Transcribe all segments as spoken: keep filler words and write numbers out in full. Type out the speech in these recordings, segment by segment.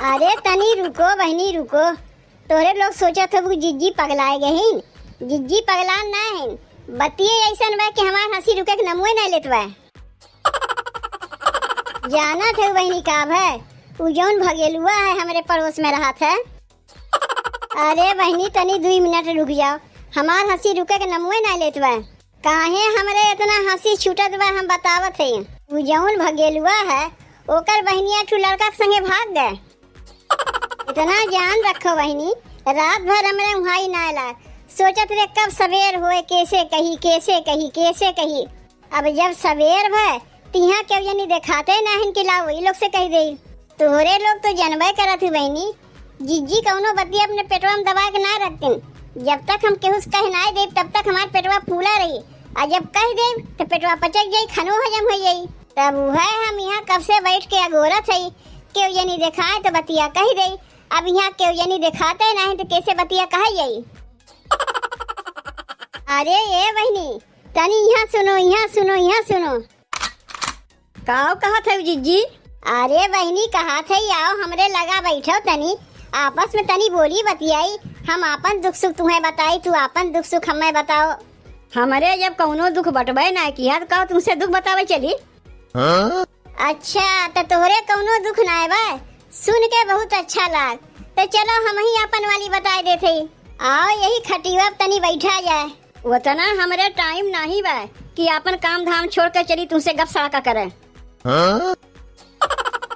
अरे तनी रुको बहिनी, रुको। तोहरे लोग सोचत हो कि जिज्जी पगलाए गए हैं। जिज्जी पगलान ना है, बतिये ऐसन बा कि हमार हँसी रुके के नमुए ना लेत बा। जानत है बहिनी का भय, उ जौन भगेलुआ है हमरे पड़ोस में रहत है। अरे बहिनी तनी दुई मिनट रुक जाओ, हमार हँसी रुके के नमुए ना लेत बा। काहे हमरे इतना हँसी छूटत बा, हम बतावत है। उ जौन भगेलुआ है, ओकर बहिनिया ठू लड़का के संगे भाग गए। इतना जान रखो बहिनी, रात भर हमरे उहाँ ही ना आला, सोचत रहे कब सवेर होए, कैसे कही, कैसे कही, कैसे कही। अब जब सवेर भय, तिहाँ केहू जनी देखाते नाहिन कि लाओ, ई लोग से कहि देई। तोहरे लोग तो जनबे करत ही बहिनी, जिज्जी कौनो बतिया अपने पेटवा में दबा के ना रखतिन। जब तक हम केहू से कह ना देब, तब तक हमार पेटवा फूला रही, आ जब कह देब, तो पेटवा पचक जाई, खानो हजम हो जाई। तब उहे हम इहाँ कब से बैठ के अगोरत हई, केहू जनी देखाए तो बतिया कहि देई। अब इहाँ केहू जनी देखाते नाहीं तो कैसे बतिया कहल जाई? अरे ए बहिनी, तनी इहाँ सुनो, इहाँ सुनो, इहाँ सुनो। काव कहत है जिज्जी? अरे बहिनी कहत है, आओ हमरे लगा बैठो तनी, आपस में तनी बोली बतियाई, हम आपन दुख सुख तुम्हें बताई, तू आपन दुख सुख हमें बताओ। हमरे जब कौनो दुख बटबे ना किया तो का तुमसे दुख बतावे चली? हाँ? अच्छा, त तोहरे कौनो दुख ना बा? सुन के बहुत अच्छा लाग। त चलो हम ही आपन वाली बताए देते। आओ यही खटिया पे तनी बैठा जाए। उतना हमरे टाइम नाही बा कि आपन काम धाम छोड़ के चली तुमसे गप सड़का करे। हाँ?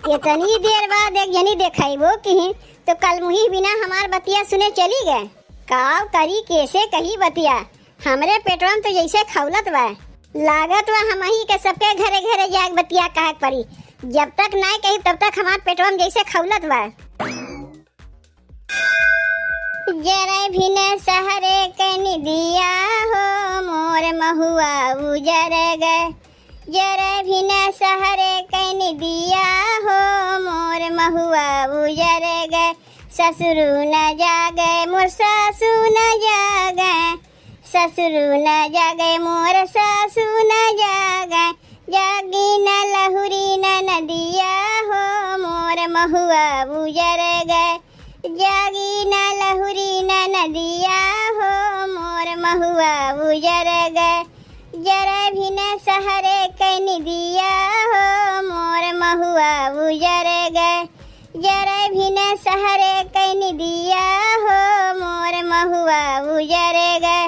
इतनी देर बाद एक जनी देखाइबो की तो कल मुही बिना हमार बतिया सुने चली गए। काव करी कैसे कही बतिया, हमरे पेटवा में तो जैसे खौलत बा। लागत बा हमही के सबके घरे घरे जाके बतिया कहे के पड़ी। जब तक नाय कही तब तक हमार पेटवा में जैसे खौलत बा। जरे भिन सहरे के निदिया हो मोर महुआ उजर गए। जरे भिन सहरे के निदिया हो मोर महुआ उजर गए। ससुरु न जागे मोर सासु न जागे। ससुरु न जागे मोर सासु न जागे। जागी न लहुरी न नदिया हो मोर महुआ उजर गए। जागी न लहुरी न नदिया हो मोर महुआ उजर गए। जरे भिन सहरे के निदिया हो मोर महुआ उजर गए। जरे भिन सहरे के निदिया हो मोर महुआ उजर गए।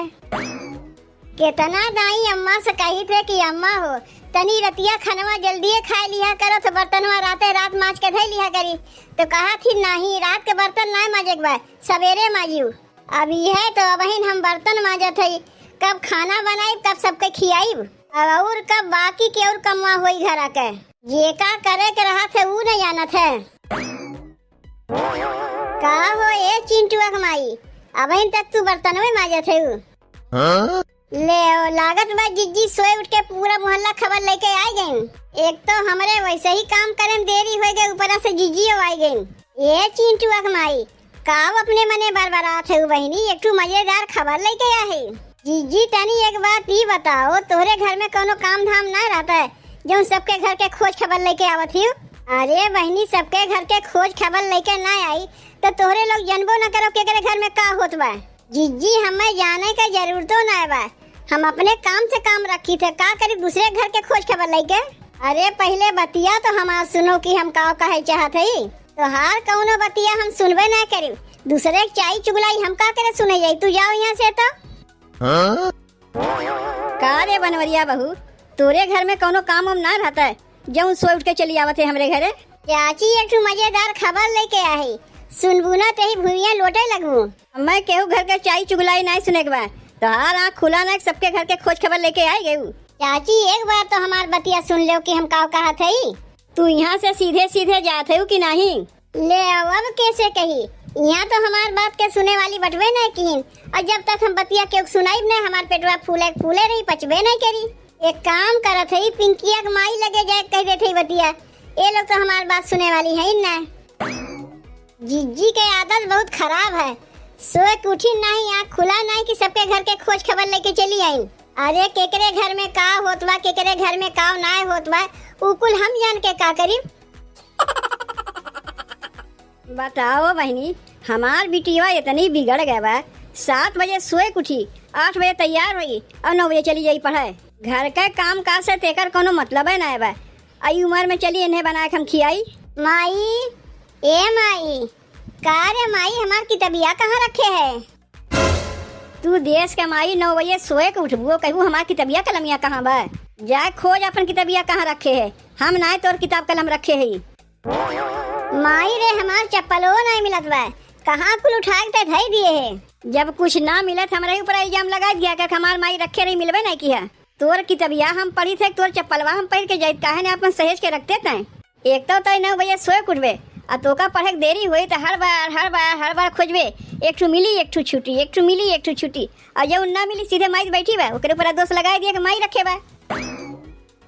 केतना दाई अम्मा से कही थे कि अम्मा हो, तनी रतिया खनवा जल्दिए खाए लिहा करो, तो बर्तनवा राते रात माज के धई लिहा करी। तो कहा थी, "नाही, रात के बर्तन ना माजे के बा, सवेरे माजियो।" अब इहे तो अबहिन हम बर्तन माजत हई, कब खाना बनाइब, कब सबके खियाइब, और कब बाकी के और कमवा होई घरा के। जे का करे के रहत है, ऊ न जानत है। का हो ए चिंटुआ के माई, अबहिन तक तू बर्तनवे माजत है ऊ? हाँ? ले ओ, लागत बा जिज्जी सोए उठ के पूरा मोहल्ला खबर लेके आ गइन। एक तो हमरे वैसे ही काम करे में देरी हो गए, ऊपर से जिज्जियो आ गइन। ए चिंटुआ के माई, काव अपने मने बरबरात है बहिनी, एक ठो मजेदार खबर लेके आ है। जिज्जी तनी एक बात ई बताओ, तोहरे घर में कौनो काम धाम ना रहता है जौन सबके घर के खोज खबर लेके आवत हियो? अरे बहिनी, सबके घर के खोज खबर लेके ना आई तो तोहरे लोग जनबो ना करो केकरे घर में का होत बा। जिज्जी, हमें जाने का जरूरतो ना बा, हम अपने काम से काम रखी थे, का करी दूसरे घर के खोज खबर लेके? अरे पहले बतिया तो हमार सुनो कि हम का कहे चाहत हई। तोहार कौनो बतिया हम सुनबे ना करी, दूसरे के चाई चुगलाई हम का करे सुने जाई? तू जाओ यहाँ से तो। हाँ? का रे बनवरिया बहू, तोरे घर में कौनो काम वाम ना रहता है, जौन सोए उठ के चली आवत है हमरे घरे? चाची, एक ठो मजेदार खबर लेके आहे, सुनबू ना तेही भुइयां लोटे लगबू। हमें केहू घर के चाई चुगलाई नाय सुने के बा, तोहार आँख खुला ना, सबके घर के खोज खबर लेके आई गयू। चाची, एक बार तो हमार बतिया सुन लो कि हम का कहत हई। तू यहाँ से सीधे सीधे जात हऊ कि नाही? ले आओ, अब कैसे कही, यहाँ तो हमार बात के सुने वाली बटवे ना कीन, और जब तक हम बतिया के सुनाइब ना, हमार पेटवा फूले फूले रही, पचबे नहीं करी। एक काम करत हई, पिंकिया के माई लगे जाए कह देत हई बतिया, ए लोग तो हमार बात सुने वाली है ना। जिज्जी के आदत बहुत खराब है, सोए के उठी नाही, आँख खुला नाही कि सबके घर के खोज खबर लेके चली आइन। अरे केकरे घर में का होत बा, केकरे घर में का नाय होत बा, उ कुल हम जान के का करी? बताओ बहिनी, हमार बिटिया इतनी बिगड़ गए बा, सात बजे सोए के उठी, आठ बजे तैयार होई और नौ बजे चली जाई पढ़े। घर के काम काज से तेकर कोनो मतलबे ना बा। आई उम्र में चली इन्हें बनाए के हम खियाई। माई, ए माई, का रे माई, हमार किताबिया कहाँ रखे है? तू देश के माई, नौ बजे सोए के उठबू, कहबू हमार किताबिया कलमिया कहाँ बा? जाए खोज अपन किताबिया कहाँ रखे है, हम नाय तोर किताब कलम रखे है। माई रे, हमार चप्पलो नाय मिलत बा, कहाँ कुल उठा के ते धई दिए है। जब कुछ ना मिलत, हमरे ऊपर इल्जाम लगाइ दिया कि हमार माई रखे रही, मिलबे नाय किहा। तोर किताबिया हम पढ़ी थे, तोर चप्पलवा हम पहिर के जाइत, काहे ने अपन सहेज के रखते तैं? एक तो तैं नौ बजे सोए के उठबे, आ तोका पढ़े के देरी होई त हर बार, हर बार, हर बार खोजबे, एक ठू मिली, एक ठू छूटी, एक ठू मिली, एक ठू छूटी। और जब ना मिली, सीधे माई बैठी बा, ओकरे ऊपर दोष लगाइ दिया कि माई रखे बा।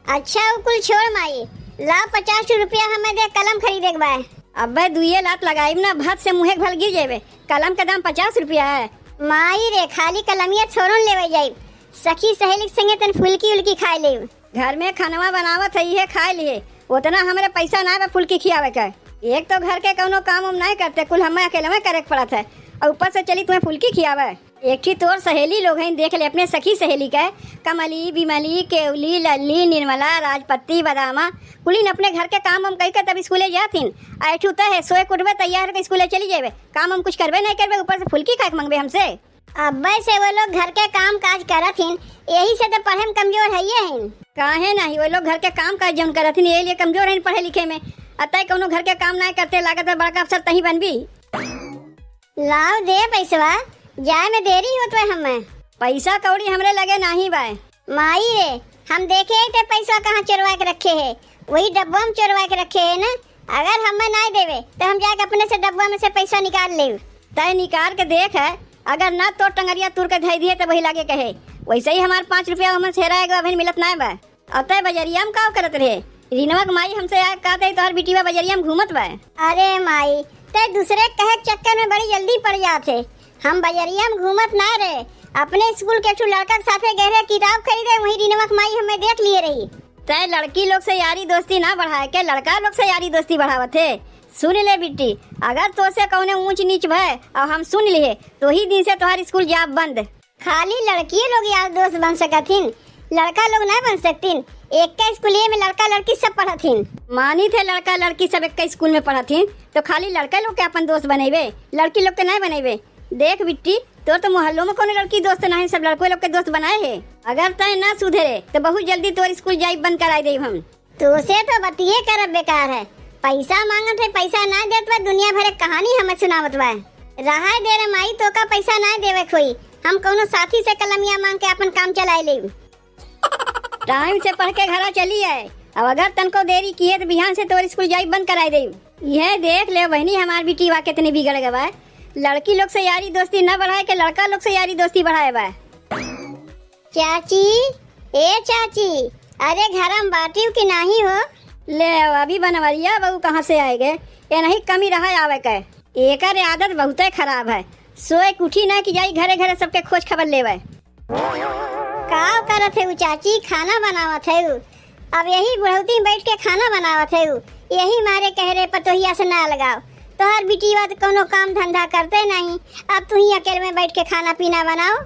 अच्छा, उ कुल छोड़ माई, ला पचास रुपया हमें दे, कलम खरीदे के बा। अबे दुइये लात लगाइब ना, भत से मुँहे के भल गिर जेबे। कलम के दाम पचास रुपया है। माई रे, खाली कलमिया थोड़न लेवे जाइब, सखी सहेली के संगे तन फुलकी उलकी खाए लेब। घर में खनवा बनावत है, इहे खाए लिए, उतना हमरे पैसा ना बा फुलकी खियावे के। एक तो घर के कौनो काम उम नाय करते, कुल हमें अकेले में करे के पड़त है, और ऊपर से चली तुम्हें फुलकी खियावे। एक ठी तोर सहेली लोग हैं, देख ले अपने सखी सहेली के, कमली, बिमली, केवली, लल्ली, निर्मला, राजपत्ती, बदामा, कुलीन अपने घर के काम हम कई के तब स्कूले जाथिन। आ एक ठू तय है, सोए के उठबे, तैयार होके स्कूले चली जेबे, काम हम कुछ करबे नहीं करबे, ऊपर से फुलकी खाए के मंगबे हमसे। अब्बे से वो लोग घर के काम काज करत हिन, यही से तो पढ़े में कमजोर है ये हिन। काहे नहीं, वो लोग घर के काम काज जौन करत हिन, ये लिए कमजोर हैं पढ़े लिखे में। अतः कौनो घर के काम नहीं करते, लागत है बड़का अफसर तही बनबी। लाओ दे पैसवा, जाए में देरी होत बा हमें। पैसा कौड़ी हमरे लगे नाही बा। माई रे, हम देखे ते पैसवा कहाँ चोरवा के रखे है, वही डब्बा में चोरवा के रखे है ना। अगर हमें नाय देवे तो हम जाके अपने से डब्बा में से पैसा निकाल लेब। तय निकाल के देख है, अगर ना तो टंगरिया तुर के धई दिए तो वही लागे कहे। वैसे ही हमार पाँच रुपया हमें से हेरा गवा, अभी मिलत नाय बा। अतः बजरिया में का करत रहे? रिनवा के माई हमसे आके कहत है, "तोहर बिटिया बजरिया में घूमत बा।" अरे माई, ते दूसरे के कहे के चक्कर में बड़ी जल्दी पड़ जात है। हम बजरिया में घूमत ना रहे, अपने स्कूल के एक ठो लड़का के साथे गए रहे किताब खरीदे, वहीं रिनवा के माई हमें देख लिए रही। ते लड़की लोग से यारी दोस्ती ना बढ़ाए के लड़का लोग से यारी दोस्ती बढ़ावत है। सुन ले बिट्टी, अगर तोसे कौने ऊंच नीच भय और हम सुन लिए, तो ही दिन से तोहर स्कूल जाब बंद। खाली लड़किए लोग यार दोस्त बन सकत हिन, लड़का लोग ना बन सकतिन। एक स्कूलिए में लड़का लड़की सब पढ़त हिन। मानी थे लड़का लड़की सब एक स्कूल में पढ़त हिन, तो खाली लड़का लोग के अपन दोस्त बनेबे, लड़की लोग के ना बनेबे। देख बिट्टी, तोर तो मोहल्लो में कोनो लड़की दोस्त नहीं, सब लड़को लोग के दोस्त बनाए है। अगर तय ना सुधरे तो बहुत जल्दी तोर स्कूल जाई बंद कराई देब हम। तोसे तो बतिये करब बेकार है। पैसा मांगत है, पैसा ना देत बा, दुनिया भर के कहानी हमें सुनावत बा। रहाय दे रे माई, तोका पैसा ना देवे के होई, हम कौनो साथी से कलमिया मांग के अपन काम चलाए लेब। टाइम से पढ़ के घरा चली आए, अब अगर तनको देरी किए तो बिहान से तोर स्कूल जाई बंद कराए देब। यह देख ले बहनी, हमार बिटिया कितनी बिगड़ गवा है। लड़की लोग से यारी दोस्ती न बढ़ाए के लड़का लोग से यारी दोस्ती बढ़ाए बा। चाची, ए चाची, अरे घरम बाटिउ कि नाही हो? ले आओ, अभी बनवरिया बहू कहाँ से आए गए? ये नहीं कमी रहा आवे के। एकर आदत बहुते खराब है, सोए के उठी ना कि जाई घरे घरे सबके खोज खबर लेवे। का करत है उ चाची? खाना बनावत है उ। अब यही बुढ़ौती में बैठ के खाना बनावत है उ। यही मारे कह रहे पतोहिया से ना लगाओ, तोहर बिटिया तो कोनो काम धंधा करते नहीं, अब तू ही अकेले में बैठ के खाना पीना बनाओ।